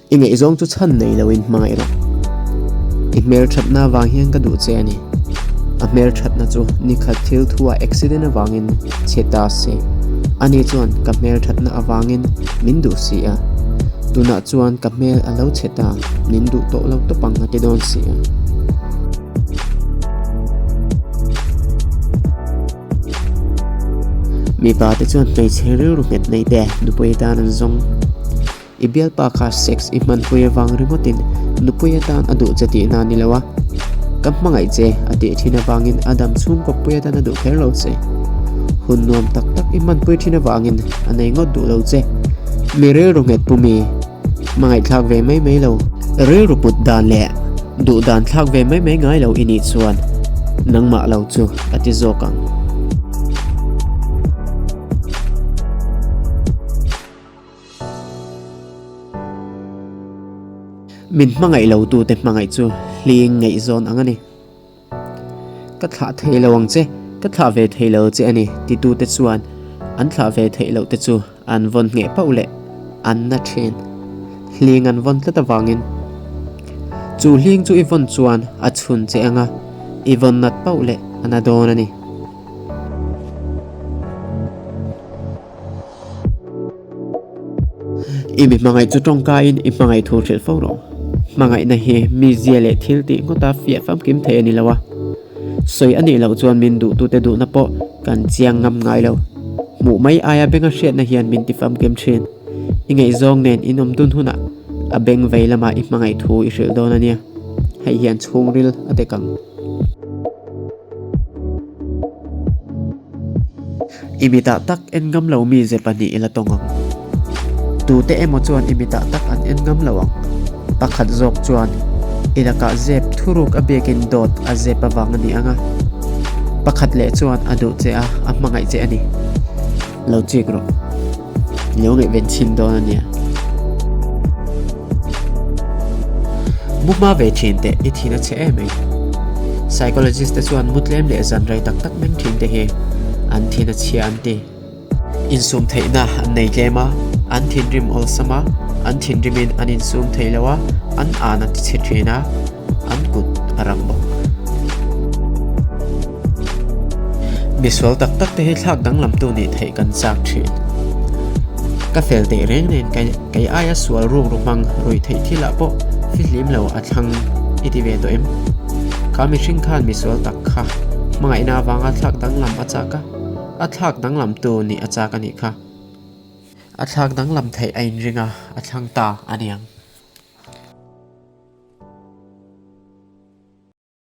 I ngaihzawng chu chhan nei loin hmangaih rawh. I hmelthatna avang hian ka duh che a ni. A hmelthatna chu nikhat thil thuah accident avangin chhe ta se. Ani chuan ka hmelthatna avangin min duh si a. Tunah chuan ka hmel a lo chhe ta, min duh tawh lo tawp ang a ti dawn si a. Mipa te chuan hmeichhe rilru nghet nei te nupui atan an zawng. I bialpa kha sex i hmanpui avang ringawtin nupui atan a duh che tihna a ni lo a, ka hmangaih che a tih thin avangin a dam chhung kawppui atan a duh kher lo che. Hun nuam tak tak i hmanpui thin avangin a nei ngawt duh lo che. Mi rilru nghet pu mi, hmangaihthlak ve mai mai lo. Rilru put dan leh duh dan thlak ve mai mai ngai lo i nih chuan nangmah lo chu a ti zawk ang. Min hmangaih lo tute hmangaih chu hling ngaihzawn ang a ni. Ka thlah thei lo ang che, ka thlah ve thei lo che a ni titute chuan an thlah ve theih loh te chu an vawn ngheh pauh leh an na thin. Hling an vawn tlat avangin chu hling chu i vawn chuan a chhun che ang a, i vawn nat pauh leh a na dawn a ni. I mi hmangaih chu tawngkaiin i hmangaih thu hrilh fo rawh. Hmangaihna hi mi zia leh thil tih ngawta fiah famkim thei a ni lo a. Sawi a nih loh chuan min duhtute duhna pawh kan chiang ngam ngai lo. Hmuh mai aia benga hriatna hian min ti famkim thin. I ngaihzawng nen in awm dun hunah a beng vei lamah i hmangaih thu i hrilh dawn a nia. Hei hian chhungril a dek ang. I mitah tak en ngam lo mi ze pahnih i la tawng ang. Tute emaw chuan i mitah tak an en ngam lo ang. Pakhat zawk chuan i lakah zep thuruk a biakin dawt a zep avang a ni ang a. Pakhat leh chuan a duh che a, a hmangaih che a ni. Lo chik rawh. I lo ngaihven chhin dawn a nia. Mu hma ve thin teh i thin a chhe em ei. Psychologist te chuan mu tlem leh zan rei tak tak meng thin te hi an thin a chhia an ti. Insum theihna an nei tlem a, an thinrim awlsam a, an thinrimin an insum thei lo a, an an a ti chhe thin a. an kut a rang bawk. Misual tak tak te hi thlak danglamtu nih theih kan chak thin. Ka fel teh reng nen kei aia sual ruk ru hmang ruih theih thilah pawh fihlim lo a thlang i ti ve tawh em? Kha mihring khan misual tak kha hmangaihna avanga thlak danglam a chak a, a thlak danglamtu nih a chak a nih kha. A thlak danglam theih a inring a, a thlang ta a niang.